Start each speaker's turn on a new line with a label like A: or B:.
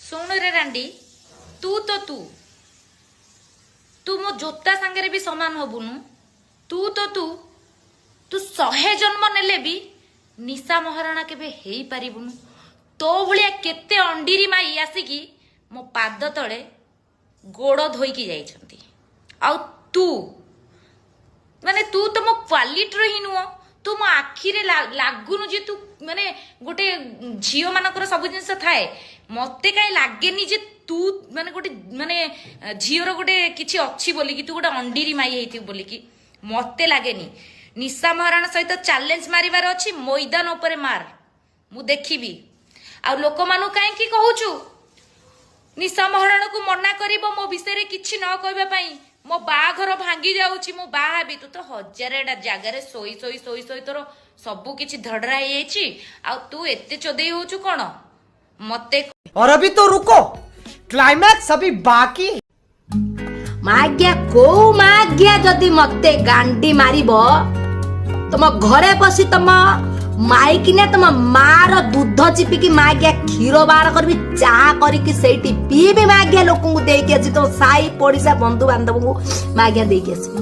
A: ଶୁଣରେ ରାଣ୍ଡି, ତୁ ତ ତୁ ତୁ ମୋ ଜୋତା ସାଙ୍ଗରେ ବି ସମାନ ହବୁନୁ। ତୁ ତ ତୁ ତୁ 100 ଜନ୍ମ ନେଲେ ବି ନିଶା ମହାରଣା କେବେ ହେଇପାରିବୁନୁ। ତୋ ଭଳିଆ କେତେ ଅଣ୍ଡିରି ମାଇ ଆସିକି ମୋ ପାଦ ତଳେ ଗୋଡ଼ ଧୋଇକି ଯାଇଛନ୍ତି। ଆଉ ତୁ ମାନେ ତୁ ତ ମୋ କ୍ୱାଲିଟିର ହିଁ ନୁହଁ। ତୁ ମୋ ଆଖିରେ ଲାଗୁନୁ ଯେ ତୁ ମାନେ ଗୋଟେ ଝିଅ ମାନଙ୍କର ସବୁ ଜିନିଷ ଥାଏ। ମତେ କାହିଁ ଲାଗେନି ଯେ ତୁ ମାନେ ଗୋଟେ ମାନେ ଝିଅର ଗୋଟେ କିଛି ଅଛି ବୋଲିକି, ତୁ ଗୋଟେ ଅଣ୍ଡିରି ମାଇ ହେଇଥିବୁ ବୋଲିକି ମତେ ଲାଗେନି। ନିଶା ମହାରଣା ସହିତ ଚ୍ୟାଲେଞ୍ଜ ମାରିବାର ଅଛି, ମଇଦାନ ଉପରେ ମାର, ମୁଁ ଦେଖିବି। ଆଉ ଲୋକମାନଙ୍କୁ କାହିଁକି କହୁଛୁ ନିଶା ମହାରଣାକୁ ମନା କରିବ ମୋ ବିଷୟରେ କିଛି ନ କହିବା ପାଇଁ? ମୋ ବାହାଘର ଭାଙ୍ଗି ଯାଉଛି, ମୁଁ ବାହା ହେବି। ତୁ ତ ହଜାରେଟା ଜାଗାରେ ଶୋଇ ଶୋଇ ଶୋଇ ଶୋଇ ତୋର ସବୁ କିଛି ଧଡରା ହେଇଯାଇଛି। ଆଉ ତୁ ଏତେ ଚୋଦେଇ ହଉଛୁ କଣ ମତେ?
B: और अभी तो रुको, क्लाइमैक्स अभी बाकी है।
C: ମାଜ୍ଞା, କୋଉ ମାଜ୍ଞା ଯଦି ମତେ ଗାଣ୍ଡି ମାରିବ, ତମ ଘରେ ପଶି ତମ ମାଇକିନା ତମ ମାର ଦୁଧ ଚିପିକି ମାଜ୍ଞା କ୍ଷୀର ବାହାର କରିବି, ଚାହା କରିକି ସେଇଠି ପିଇବି ମାଜ୍ଞା, ଲୋକଙ୍କୁ ଦେଇକି ଆସିବି, ତମ ସାହି ପଡିଶା ବନ୍ଧୁ ବାନ୍ଧବଙ୍କୁ ମାଜ୍ଞା ଦେଇକି ଆସିବି।